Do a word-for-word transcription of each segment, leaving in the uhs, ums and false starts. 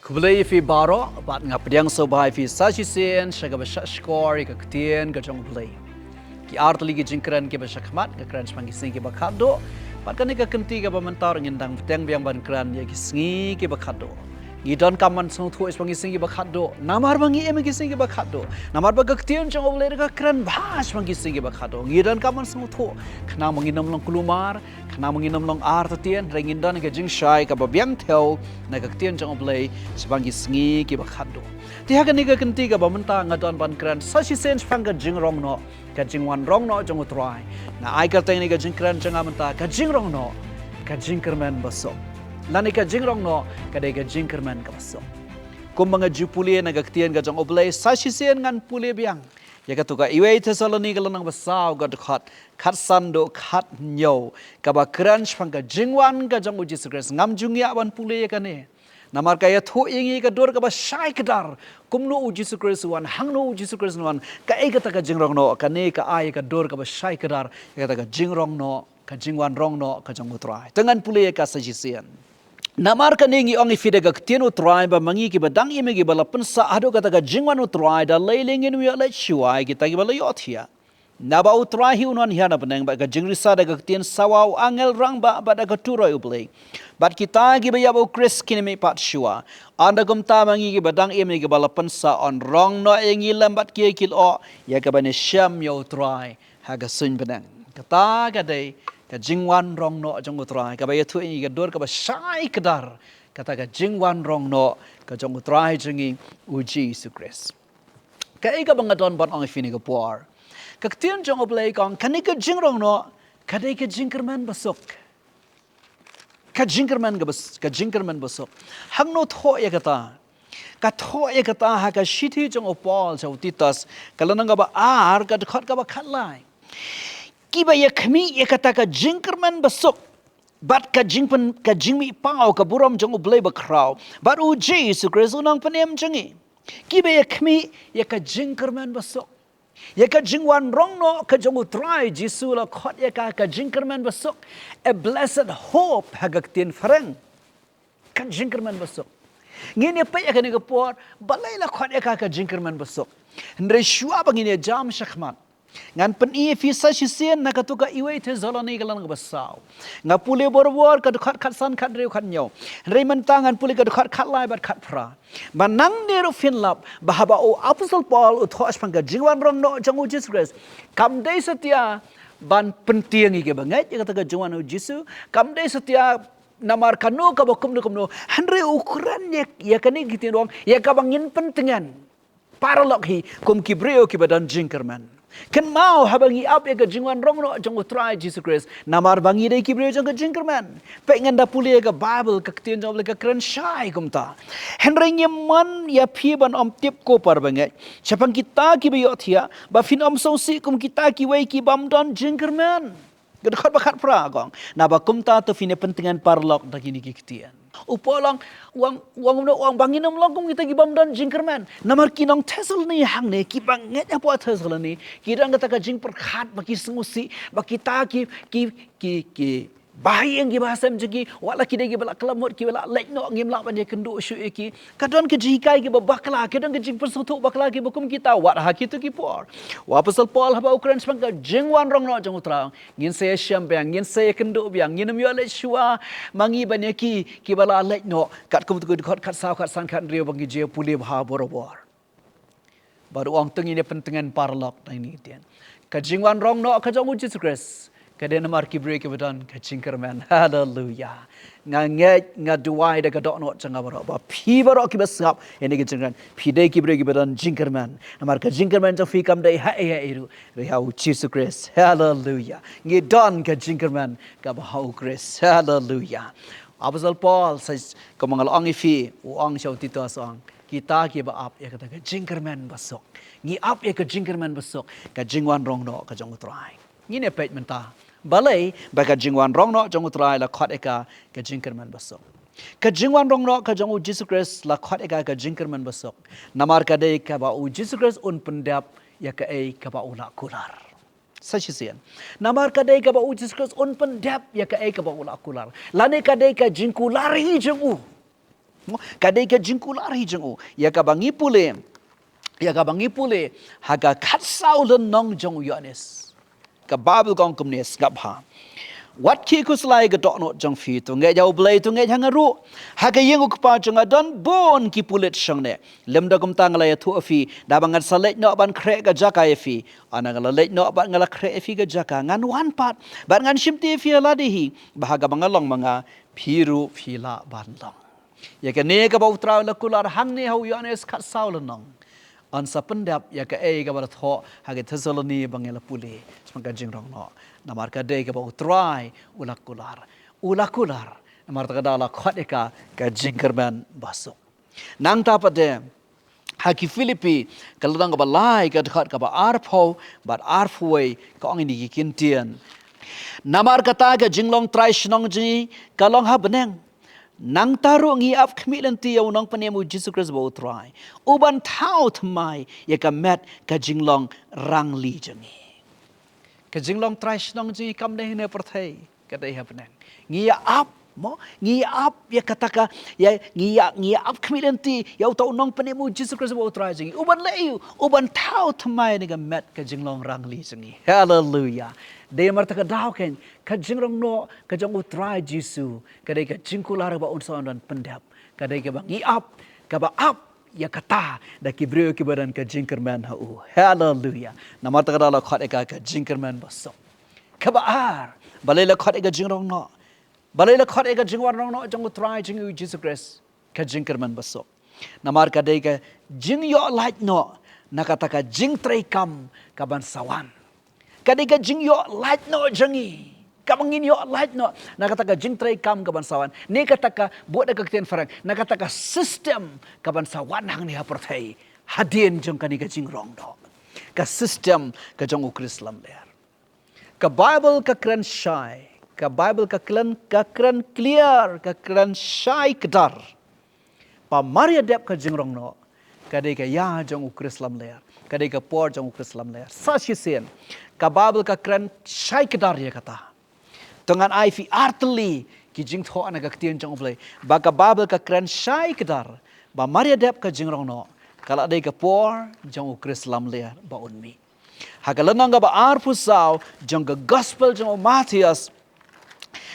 Khublei ïa phi baroh, bad nga pdiang sngewbha ïa phi sa shisien sha kaba shah shkor ïa ka ktien ka jong U Blei. Ki ar tylli ki jingkren kiba shah khmat, nga kren shaphang ki sngi kiba khatduh, bad kane ka kynti kaba mynta ruh ngin dang bteng biang ban kren ïa ki sngi kiba khatduh. Ngi donkam ban sngewthuh shaphang ki sngi kiba khatduh, namar ba ngi im ha ki sngi kiba khatduh, namar ba ka ktien jong U Blei ruh ka kren bha shaphang ki sngi kiba khatduh. Ngi donkam ban sngewthuh, khnang ba ngin ym long kulmar, khnang ba ngin ym long artatien, hynrei ngin don ka jingshai kaba biang thew na ka ktien jong U Blei shaphang ki sngi kiba khatduh. Te ha kane ka kynti kaba mynta nga don ban kren sa shisien shaphang ka jingrong noh, ka jingwan rong noh jong U Trai. Nga ai kyrteng ïa kane ka jingkren jong nga mynta, ka jingrong noh, ka jingkyrmen basuk. Lane ka jingrong noh ka dei ka jingkyrmen kaba suk. Kumba nga ju pule na ka ktien ka jong U Blei, sa shisien ngan pule biang ïa kato ka Iwei Thessaloni ka lynnong ba saw, ka dkhot khatsan haduh khathynñiew, kaba kren shaphang ka jingwan ka jong U Jisu Khrist. Ngam ju ngiah ban pule ïa kane, namar ka ïathuh ïa ngi ka dur kaba shai kdar kumno U Jisu Khrist u wan, hangno U Jisu Khrist u wan, kaei kata ka jingrong noh. Kane ka ai ka dur kaba shai kdar ïa kata ka jingrong noh, ka jingwan rong noh ka jong U Trai. Te ngan pule ïa ka sa shisien. Namar kane ngi ong ïa phi da ka ktien U Trai, ba ma ngi kiba dang im, kiba la pynsah haduh kata ka jingwan U Trai, da lei lei ngin ym ïoh leit shuwa ïa kita kiba la ïohthiah. Naba U Trai hi un wan hiar na bneng bad ka jingrisa, da ka ktien sawa u angel rangbah, bad da ka turoi U Blei. Bad kita kiba ïap ha U Khrist kin ym mihpat shuwa. Ynda kumta ma ngi kiba dang im, kiba la pynsah, yn rong noh ïa ngi lem bad kiei ki lyoh, ïa kaban ïashem ïa U Trai ha ka suiñ bneng. Kata ka dei ka jingwan rong noh jong U Trai, kaba ïathuh ïa ngi ka dur kaba shai kdar, kata ka jingwan rong noh ka jong U Trai jong ngi U Jisu Khrist. Kaei kaba nga don ban ong ïa phi ha kane ka por? Ka ktien jong U Blei ka ong kane ka jingrong noh ka dei ka jingkyrmen basuk. Ka jingkyrmen ka bas-, ka jingkyrmen basuk. Hangno thoh ïa kata? Ka thoh ïa kata ha ka shithi jong u Paul sha u Titus, ka lynnong kaba ar, ka dkhot kaba khatlai. Kiba ïakhmih ïa kata ka jingkyrmen basuk, bad ka jingpyn-, ka jingmihpaw ka burom jong U Blei bakhraw, bad U Jisu Khrist U Nongpynim jong ngi. Kiba ïakhmih ïa ka jingkyrmen basuk, ïa ka jingwan rong noh ka jong U Trai Jisu, la khot ïa ka ka jingkyrmen basuk. A blessed hope ha ka ktien phareng. Ka jingkyrmen basuk. Ngin ïa peit ha kane ka por, balei la khot ïa ka ka jingkyrmen basuk. Hynrei shuwa ba ngin ïa jam shakhmat, ngan pyni ïa phi sa shisien na kato ka Iwei Thessaloni ka lynnong kaba saw. Nga pule barabor ka dkhot khatsan, khathynriew, khathynñiew. Hynrei mynta ngan pule ka dkhot khatlai bad khatphra. Ba nangne ruh phin lap ba haba u Apostol Paul u thoh shaphang ka jingwan rong noh jong U Jisu Khrist, kam dei satia ban pyntieng ïa kiba ngeit ïa kata ka jingwan U Jisu, kam dei satia namar kano kaba kumno kumno, hynrei u kren ïa, ïa kane ka ktien rong, ïa kaba ngin pyntngen paralok hi kum ki briew kiba don jingkyrmen. Kynmaw, haba ngi ap ïa ka jingwan rong noh jong U Trai Jisu Khrist, namar ba ngi dei ki briew jong ka jingkyrmen. Peit, ngan da pule ïa ka Baibl, ka ktien jong U Blei ka kren shai kumta. Hynrei ngim mon ïa phi ban ym tip, ko para bangeit, shaphang kita kiba ïohthiah, ba phin ym sngewsih kum kita kiwei ki bym don jingkyrmen. Ka dkhot ba khatphra ka ong, naba kumta to phin ïa pyntngen paralok da kine ki ktien. U Paul u ong, u ong, u ong, u ong ba ngin ym long kum kita ki bym don jingkyrmen. Namar ki nong Thessaloni hangne, kiba ngeit hapoh Thessaloni, ki don kata ka jingpyrkhat ba ki sngewsih ba kita ki, ki, ki, ki bahaïing, ki bahasem jong ki, wat la ki dei kiba la khlem mut, kiba la leit noh, ngim lah ban ïakynduh shuh ïa ki. Ka don ka jinghikai kiba bakla, ka don ka jingpynsngewthuh bakla kiba kum kita wat ha kito ki por. U Apostol Paul haba u kren shaphang ka jingwan rong noh jong U Trai, ngin sa ïashem biang, ngin sa ïakynduh biang, ngin ym ïoh leit shuwa ma ngi ban ïa ki kiba la leit noh, katkum tu ka dkhot khatsaw, khatsan, khathynriew ba ngi ju pule bha barabor. Bad u ong to ngin ïa pyntngen paralok da kine ki ktien. Ka jingwan rong noh ka jong U Jisu Khrist ka dei namar ki briew kiba don ka jingkyrmen. Haleluya. Nga ngeit, nga duwai da ka dohnud jong nga baroh, ba phi baroh kiba sngap ïa kane ka jingkren, phi dei ki briew kiba don jingkyrmen. Namar ka jingkyrmen jong phi kam dei ha ei ha ei ruh, hynrei ha U Jisu Khrist. Haleluya. Ngi don ka jingkyrmen kaba ha U Khrist. Haleluya. Apostol Paul, sa, kumba nga la ong ïa phi, u ong sha u Titus, u ong, kita kiba ap ïa kata ka jingkyrmen basuk. Ngi ap ïa ka jingkyrmen basuk, ka jingwan rong noh ka jong U Trai. Ngin ïa peit mynta balei ba ka jingwan rong noh jong U Trai la khot ïa ka ka jingkyrmen basuk. Ka jingwan rong noh ka jong U Jisu Khrist la khot ïa ka ka jingkyrmen basuk, namar ka dei kaba U Jisu Khrist un pyndep ïa kaei kaba u la kular. Sa shisien. Namar ka dei kaba U Jisu Khrist un pyndep ïa kaei kaba u la kular, lane ka dei ka jingkular hi jong u. Ka dei ka jingkular hi jong u. Ïa kaba ngi pule. Ïa kaba ngi pule. Ha ka khatsaw lynnong jong u Ïoannis. Ka Baibl ka ong kumne, sngap bha. Wat khie khuslai ka dohnud jong phi, to ngeit ha U Blei, to ngeit ha nga ruh. Ha ka ïing U Kpa jong nga don bun ki pulit shongneh. Lymda kumta nga la ïathuh ïa phi, da ba ngan sa leit noh ban khreh ka jaka ïa phi. Hynda nga la leit noh bad nga la khreh ïa phi ka jaka, ngan wan pat bad ngan shimti ïa phi ha lade hi, ba ha kaba nga long ma nga, phi ruh phi lah ban long. Ïa kane kaba U Trai u la kular hangne ha u Ïoannis khatsaw lynnong, yn sa pyndep ïa kaei kaba la thoh ha ki Thessaloni ba ngi la pule shaphang ka jingrong noh. Namar ka dei kaba U Trai u la kular, u la kular. Namar kata ka daw la khot ïa ka ka jingkyrmen basuk. Nangta pat de, ha ki Philippi ka lynnong kaba lai, ka dkhot kaba arphew bad arphew wei, ka ong ïa kine ki ktien: Namar kata ka jinglong trai shnong jong ngi ka long ha bneng. Nangta ruh ngi ap khmih lynti ïa u Nongpynim, u Jisu Khrist ba U Trai, u ban thaw thymmai ïa ka met ka jinglong rangli jong ngi. Ka jinglong trai shnong jong ngi kam dei hangne ha pyrthei, ka dei ha bneng. Ngi ïa ap, mo, ngi ïa ap ïa kata ka, ïa, ngi ïa, ngi ïa ap khmih lynti ïa uta u Nongpynim, u Jisu Khrist ba U Trai jong ngi, u ban leh aïu? U ban thaw thymmai ïa ka met ka jinglong rangli jong ngi. Haleluia. Dei namar kata ka daw keiñ, ka jingrong noh ka jong U Trai Jisu ka dei ka jingkular ba un sa wan ban pyndep. Ka dei kaba ngi ap, kaba ap ïa kata da ki briew kiba don ka jingkyrmen ha u. Haleluia. Namar kata ka daw la khot ïa ka ka jingkyrmen basuk. Kaba ar, balei la khot ïa ka jingrong noh? Balei la khot ïa ka jingwan rong noh jong U Trai jong ngi u Jisu Khrist ka jingkyrmen basuk? Namar ka dei ka jingïoh lait noh na kata ka jingtrei kam kaban sa wan. Ka dei ka jingïoh lait noh jong ngi, kaba ngin ïoh lait noh na kata ka jingtrei kam kaban sa wan, ne kata ka, bud da ka ktien phareng, na kata ka system kaban sa wan hangne ha pyrthei hadien jong kane ka jingrong noh, ka system ka jong u Khrist lamler. Ka Baibl ka kren shai, ka Baibl ka kren, ka kren clear, ka kren shai kdar ba mar ïa dep ka jingrong noh, ka dei ka ïa jong u Khrist lamler, ka dei ka por jong u Khrist lamler. Sa shisien, ka Baibl ka kren shai kdar ïa kata. To ngan ai phi artylli ki jingthoh na ka ktien jong U Blei, ba ka Baibl ka kren shai kdar ba mar ïa dep ka jingrong noh, ka la dei ka por jong u Khrist lamler ba un mih. Ha ka lynnong kaba arphew saw jong ka Gospel jong u Mathaios,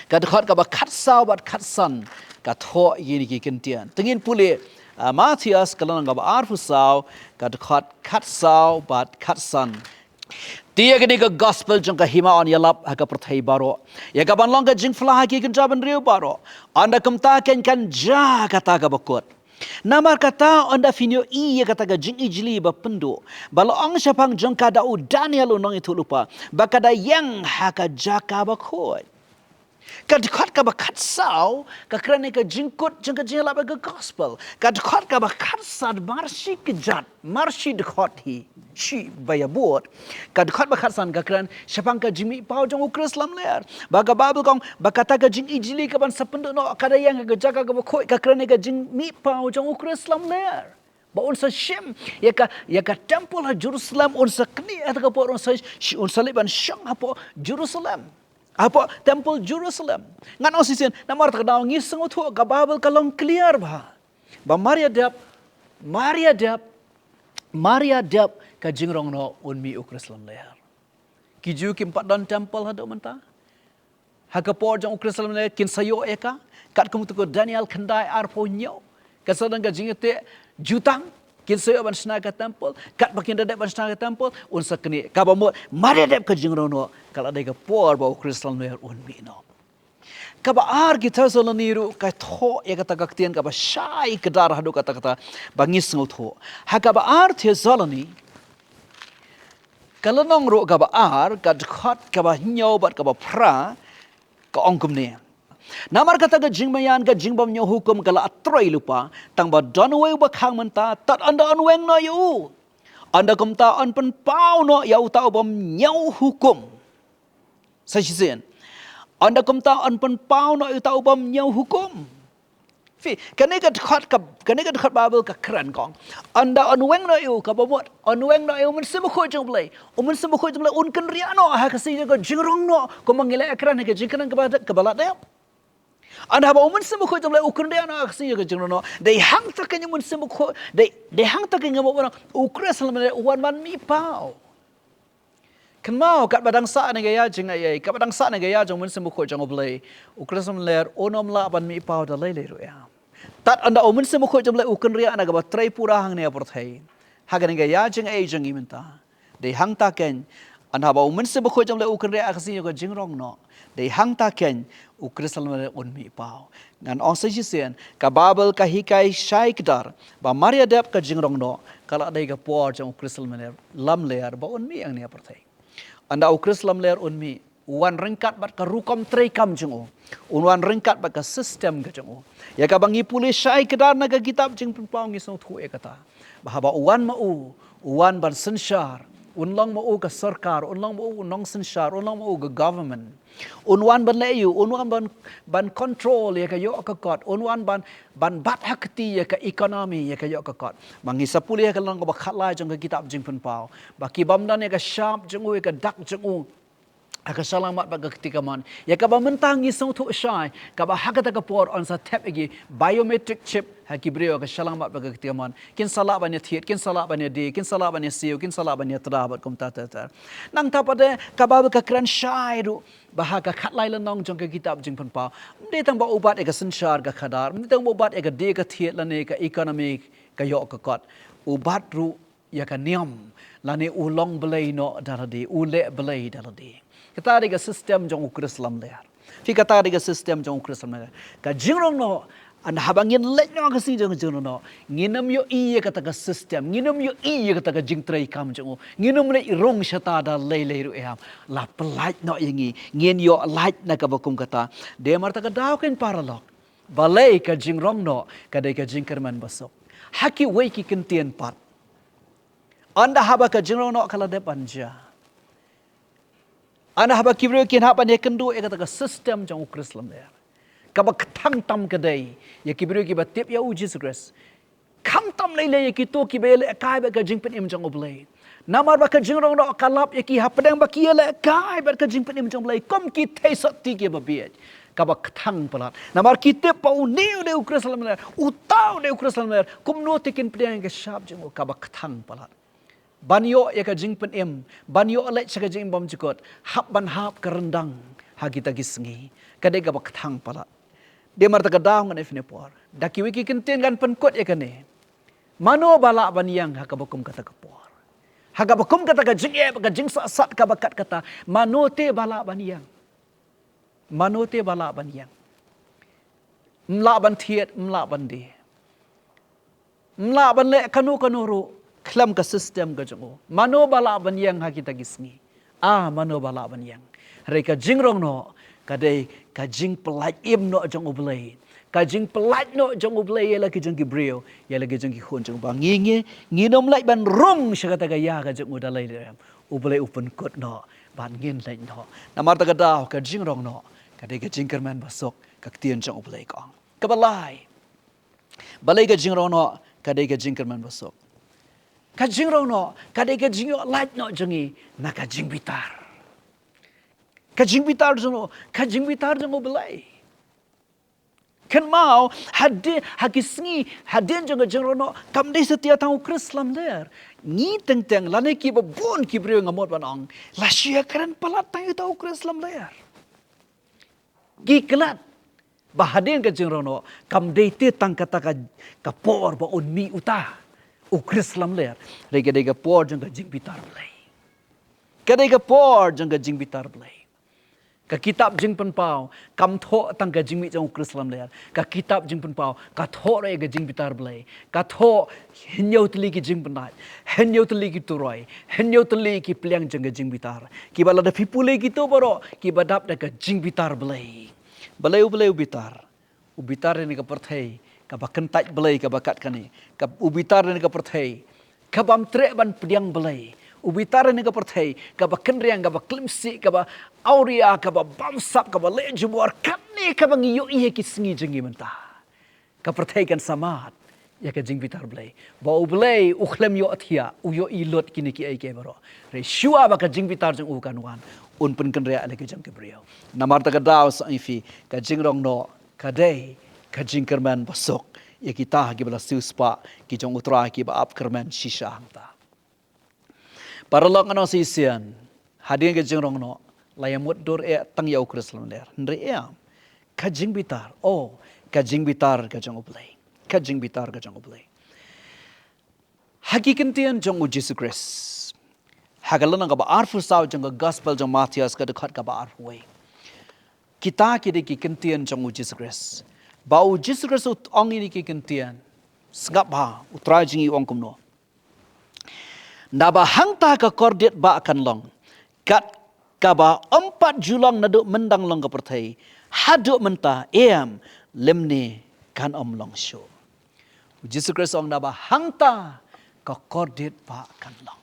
ka dkhot kaba khatsaw bad khatsan, ka thoh ïa kine ki ktien. To ngin pule, ah, Mathaios ka lynnong kaba arphew saw, ka dkhot khatsaw bad khatsan. Te ïa kane ka Gospel jong ka hima yn ïalap ha ka pyrthei baroh, ïa kaban long ka jingphla ha ki kynja bynriew baroh. Ynda kumta keiñ kan jia kata kaba kut. Namar kata, ynda phin ïohi ïa kata ka jingijli ba pynduh ba la ong shaphang jong ka da u Daniel u nongïathuhlypa, ba ka da ïeng ha ka jaka bakhuid. Ka dkhot kaba khatsaw ka kren ïa ka jingkut jong ka jingïalap ïa ka Gospel. Ka dkhot kaba khatsan, mar shi kjat, mar shi dkhot hi, shi ba ïabud. Ka dkhot ba khatsan ka kren shaphang ka jingmihpaw jong u Khrist lamler. Ba ka Baibl ka ong ba kata ka jingijli kaban sa pynduh noh ka da ïeng ha ka jaka kaba khuid, ka kren ïa ka jingmihpaw jong u Khrist lamler. Ba un sa shim ïa ka, ïa ka templ ha Jerusalem, un sa knieh ha kata ka por, un sa sh-, un sa leit ban shong hapoh Jerusalem, hapoh templ Jerusalem. Ngan ong shisien, namar kata ka daw ngi sngewthuh ka Baibl ka long clear bha ba mar ïa dep, mar ïa dep, mar ïa dep ka jingrong noh, un mih u Khrist lamler. Ki Jiw kim pat don templ haduh mynta. Ha ka por jong u Khrist lamler kin sa ïoh ïa ka, katkum uta u Daniel khyndai arphew hynñiew. Ka sa don ka jingïateh jutang, kin sa ïoh ban shna ka templ, katba kin da dep ban shna ka templ, un sa knieh. Kaba mut mar ïa dep ka jingrong noh, ka la dei ka por ba u Khrist lamler un mih noh. Kaba ar, ki Thessaloni ruh ka thoh ïa kata ka ktien kaba shai kdar haduh katta katta ba ngi sngewthuh. Ha kaba ar Thessaloni, ka lynnong ruh kaba ar, ka dkhot kaba hynñiew bad kaba phra, ka ong kumne: Namar kata ka jingmaïan, ka jingbymñiew hukum ka la trei lypa, tang ba don uwei uba khang mynta, tad ynda yn weng noh ïa u, ynda kumta yn pynpaw noh ïa uta u bymñiew hukum. Sa shisien. Ynda kumta yn pynpaw noh ïa uta u bymñiew hukum. Phi, kane ka dkhot ka, kane ka dkhot Baibl ka kren ka ong, ynda yn weng noh ïa u, kaba mut yn weng noh ïa u Mynsiem Bakhuid jong U Blei. U Mynsiem Bakhuid jong U Blei un kynriah noh ha ka sngi jong ka jingrong noh, kumba ngi la kren ha ka jingkren kaba, kaba la dep. Ynda haba u Mynsiem Bakhuid jong U Blei u kynriah noh ha ka sngi jong ka jingrong noh, dei hangta kein u Mynsiem Bakhuid, dei, dei hangta kein, nga mut ban ong, u Khrist lamler u wan ban mih paw. Kynmaw, katba dang sah na ka ïa jingaiei, katba dang sah na ka ïa jong u Mynsiem Bakhuid jong U Blei, u Khrist lamler un ym lah ban mih paw da lei lei ruh ïa. Tad ynda u Mynsiem Bakhuid jong U Blei u kynriah na kaba trei pura hangne ha pyrthei, ha kane ka ïa jingaiei jong ngi mynta, dei hangta kein, ynda haba u Mynsiem Bakhuid jong U Blei u kynriah ha ka sngi jong ka jingrong noh, dei hangta kein u Khrist lamler un mih paw. Ngan ong sa shisien, ka Baibl ka hikai shai kdar ba mar ïa dep ka jingrong noh ka la dei ka por jong u Khrist lamler, lamler ba un mih hangne ha pyrthei. Ynda u Khrist lamler un mih, u wan ryngkat bad ka rukom treikam jong u, un wan ryngkat bad ka system ka jong u. Ïa kaba ngi pule shai kdar na ka kitab Jingpynpaw ngi sngewthuh ïa kata, ba haba u wan ma u, u wan ban synshar, un long ma u ka sorkar, un long ma u u nongsynshar, un long ma u ka government. Un wan ban leh aïu, un wan ban, ban control ïa ka ïoh ka kot, un wan ban, ban bat ha kti ïa ka economy, ïa ka ïoh ka kot. Ma ngi sa pule ïa ka lynnong kaba khatlai jong ka kitab Jingpynpaw, ba ki bym don ïa ka shap jong u, ïa ka dak jong u ha ka shyllangmat bad ka kti kamon. Ïa kaba mynta ngi sngewthuh shai, kaba ha kata ka por yn sa thep ïa ki biometric chip ha ki briew ha ka shyllangmat bad ka kti kamon. Kin sa lah ban ïa thied, kin sa lah ban ïa die, kin sa lah ban ïa siew, kin sa lah ban ïa tda bad kumta ter ter. Nangta pat de ka Baibl ka kren shai ruh ba ha ka khatlai lynnong jong ka kitab Jingpynpaw, ym dei tang ba u bat ïa ka synshar ka khadar, ym dei tang ba u bat ïa ka die ka thied lane ka economy ka ïoh ka kot. U bat ruh ïa ka niam, lane u long blei noh da lade, u leh blei da lade. Kata dei ka system jong u Khrist lamler. Phi, kata dei ka system jong u Khrist lamler. Ka jingrong noh, ynda haba ngin leit noh ha ka sngi jong ka jingrong noh, ngin ym ïohi ïa kata ka system, ngin ym ïohi ïa kata ka jingtreikam jong u, ngin ym leit rung shata da lei lei ruh em. La pyllait noh ïa ngi, ngin ïoh lait na kaba kum kata. Dei namar kata ka daw kein paralok, balei ka jingrong noh ka dei ka jingkyrmen basuk. Ha kiwei ki kyntien pat, ynda haba ka jingrong noh ka la dep ban jia, ynda haba ki briew kin hap ban ïakynduh ïa kata ka system jong u Khrist lamler, kaba kthang tam ka dei ïa ki briew kiba tip ïa u Jisu Khrist. Khamtam lei lei ïa kito kiba ïalehkai bad ka jingpynim jong U Blei. Namar ba ka jingrong noh ka lap ïa ki hapdeng ba ki ïalehkai bad ka jingpynim jong U Blei kum ki theisotti kiba bieit. Kaba kthang palat, namar ki tip ba une u dei u Khrist lamler, uta u dei u Khrist lamler, kumno te kin pdiang ïa ka shap jong u. Kaba kthang palat, ban ïoh ïa ka jingpynim, ban ïoh leit sha ka jingim bymjukut, hap ban hap ka ryndang ha kita ki sngi. Ka dei kaba kthang palat. Dei namar kata ka daw ngan ïa phi ne por, da kiwei ki kyntien ngan pynkut ïa kane. Mano ba lah ban ïeng ha kaba kum kata ka por, ha kaba kum kata ka jingeh, ka jingsat sat kaba kat kata? Mano te ba lah ban ïeng? Mano te ba lah ban ïeng? Ym lah ban thied, ym lah ban die, ym lah ban leh kano kano ruh khlem ka system ka jong u. Mano ba lah ban ïeng ha kita ki sngi? Ah, mano ba lah ban ïeng? Hynrei ka jingrong noh ka dei ka jingpyllait im noh jong U Blei, ka jingpyllait noh jong U Blei ïa la ki jong ki briew, ïa la ki jong ki khun jong u. Ba ngi, ngi, ngin ym leit ban rung sha kata ka ïa ka jong u da lei lei ruh em. U Blei u pynkut noh ban ngin leit noh. Namar kata ka daw ka jingrong noh ka dei ka jingkyrmen basuk, ka ktien jong U Blei ka ong. Kaba lai, balei ka jingrong noh ka dei ka jingkyrmen basuk? Ka jingrong noh ka dei ka jingïoh lait noh jong ngi na ka jingbitar. Ka jingbitar jong u, ka jingbitar jong U Blei. Kynmaw, hadien, ha ki sngi hadien jong ka jingrong noh, kam dei satia tang u Khrist lamler. Ngi teng teng lane kiba bun ki briew, nga mut ban ong, la shu ïakren palat tang ïa uta u Khrist lamler. Ki klet ba hadien ka jingrong noh kam dei te tang kata ka, ka por ba un mih uta u Khrist lamler. Hynrei ka dei ka por jong ka jingbitar Blei. Ka dei ka por jong ka jingbitar Blei. Ka kitab Jingpynpaw kam thoh tang ka jingmih jong u Khrist lamler. Ka kitab Jingpynpaw ka thoh ruh ïa ka jingbitar Blei. Ka thoh hynñiew tylli ki jingpynïaid, hynñiew tylli ki turoi, hynñiew tylli ki pliang jong ka jingbitar, kiba lada phi pule kito baroh kiba dap da ka jingbitar Blei. Balei U Blei u bitar? U bitar ïa kane ka pyrthei kaba kyntait Blei kaba kat kane. Ka, u bitar ïa kane ka pyrthei kabym treh ban pdiang Blei. U bitar ïa kane ka pyrthei kaba kynriang, kaba khlem sih, kaba awria, kaba bamsap, kaba leh jubor, kane kaba ngi ïohi ha ki sngi jong ngi mynta. Ka pyrthei kan sa mad ïa ka jingbitar Blei, ba U Blei u khlem ïohthiah, u ïohi lut kine kiei kiei baroh. Hynrei shuwa ba ka jingbitar jong u kan wan, un pynkynriah ïa la ki jong ki briew. Namar kata ka daw sa ïa phi, ka jingrong noh ka dei ka jingkyrmen basuk ïa kita kiba la siewspah ki jong U Trai, kiba ap kyrmen shisha hangta. Paralok, ngan ong shisien, hadien ka jingrong noh la ïa mutdur eh tang ïa u Khrist lamler. Hynrei em, ka jingbitar, oh, ka jingbitar ka jong U Blei. Ka jingbitar ka jong U Blei. Ha ki ktien jong U Jisu Khrist, ha ka lynnong kaba arphew saw jong ka Gospel jong Mathaios, ka dkhot kaba arphew wei. Kita ki dei ki ktien jong U Jisu Khrist. Ba U Jisu Khrist u ong ïa ki ktien, sngap bha, U Trai jong ngi u ong kumno. Naba hangta ka kordit bah kan long, kat kaba ym pat ju long naduh myndang long ka pyrthei haduh mynta, em, lymne kan ym long shuh. U Jisu Khrist u ong naba hangta ka kordit bah kan long.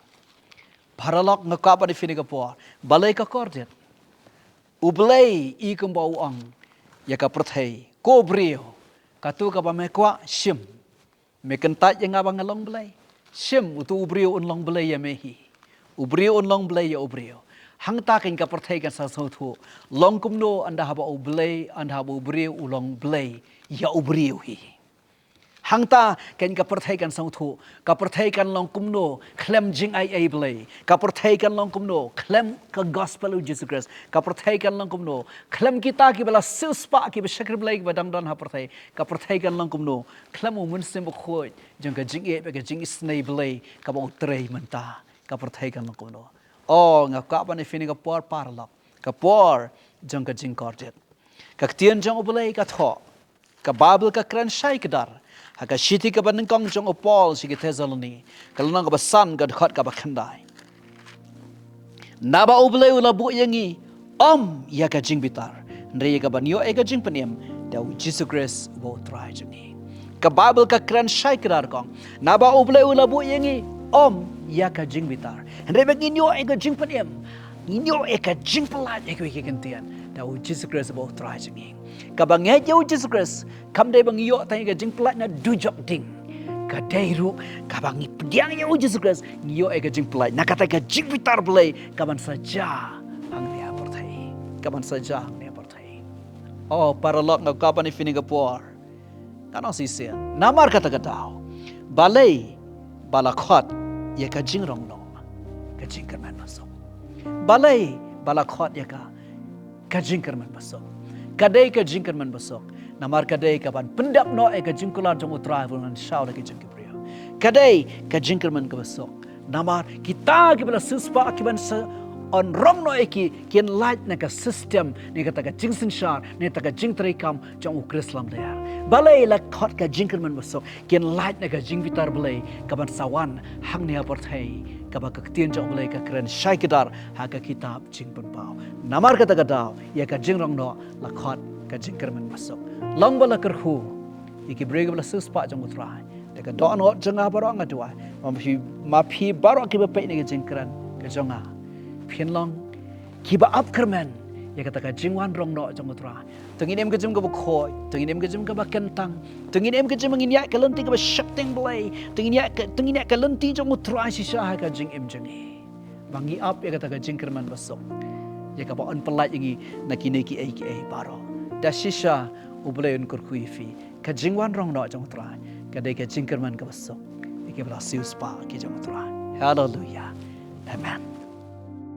Paralok, nga kwah ban ïa phi ha kane ka por, balei ka kordit? U Blei i kumba u ong ïa ka pyrthei, ko briew, kato kaba me kwah, shim. Me kyntait ïa nga ba nga long Blei? Shim, uto u briew un long Blei ïa me hi. U briew un long Blei ïa u briew. Hangta kan ka pyrthei kan sa sngewthuh long kumno ynda haba u Blei, ynda haba u briew u long Blei ïa u briew hi. Hangta kan ka pyrthei kan sngewthuh, ka pyrthei kan long kumno khlem jingai ei Blei. Ka pyrthei kan long kumno khlem ka Gospel U Jisu Khrist. Ka pyrthei kan long kumno khlem kita kiba la siewspah, kiba shakri Blei, kiba dang don ha pyrthei. Ka pyrthei kan long kumno khlem u Mynsiem Bakhuid jong ka jingïeit bad ka jingisynei Blei kaba u trei mynta. Ka pyrthei kan long kumno. Oh, nga kwah ban ïa phi ha kane ka por, paralok, ka por jong ka jingkordit. Ka ktien jong U Blei ka thoh, ka Baibl ka kren shai kdar ha ka shithi kaba nyngkong jong u Paul sha ki Thessaloni, ka lynnong kaba san, ka dkhot kaba khyndai. Naba U Blei u la buh ïa ngi ym ïa ka jingbitar, hynrei ïa kaban ïoh ïa ka jingpynim da U Jisu Khrist uba U Trai jong ngi. Ka Baibl ka kren shai kdar, ka ong, naba U Blei u la buh ïa ngi ym ïa ka jingbitar, hynrei ba ngin ïoh ïa ka jingpynim, ngin ïoh ïa ka jingpyllait ïa kiwei ki ktien da U Jisu Khrist uba U Trai jong ngi. Kaba ngeit ïa U Jisu Khrist kam dei ba ngi ïoh tang ïa ka jingpyllait na dujok ding. Ka dei ruh kaba ngi pdiang ïa U Jisu Khrist, ngi ïoh ïa ka jingpyllait na kata ka jingbitar Blei kaban sa jia hangne ha pyrthei. Kaban sa jia hangne ha pyrthei. Oh, paralok, nga kwah ban ïa phi ha kane ka por, ngan ong shisien, namar kata ka daw, balei ba la khot ïa ka jingrong noh ka jingkyrmen basuk? Balei ba la khot ïa ka ka jingkyrmen basuk? Ka dei ka jingkyrmen basuk namar ka dei kaban pyndep noh ïa ka jingkular jong U Trai ba un shaw da ki jong ki briew. Ka dei ka jingkyrmen kaba suk namar kita kiba la siewspah, kiban sa ïa rong noh ïa ki, kin lait na ka system, na kata ka jingsynshar, na kata ka jingtreikam jong U Khrist lamler. Balei la khot ka jingkyrmen basuk? Kin lait na ka jingbitar Blei kaban sa wan hangne ha pyrthei, kaba ka ktien jong U Blei ka kren shai kdar ha ka kitab Jingpynpaw. Namar kata ka daw, ïa ka jingrong noh la khot ka jingkyrmen basuk. Long ba la kyrkhu ïa ki briew kiba la siewspah jong U Trai. Da ka dohnud jong nga baroh nga duwai, ma phi, ma phi baroh kiba peit ïa ka jingkren ka jong nga, phin long kiba ap kyrmen ïa kata ka jingwan rong noh jong U Trai. To ngin im ka jingim kaba khuid, to ngin im ka jingim kaba kyntang, to ngin im ka jingim ba ngin ïaid ka lynti kaba sheptieng Blei, to ngin ïaid ka, to ngin ïaid ka lynti jong U Trai shisha ha ka jingim jong ngi. Ba ngi ap ïa kata ka jingkyrmen basuk, ïa kaba yn pyllait ïa ngi na kine kiei kiei baroh. Da shisha U Blei un kyrkhu ïa phi. Ka jingwan rong noh jong U Trai ka dei ka jingkyrmen kaba suk ïa kiba la siewspah ki jong U Trai. Haleluia. Amen.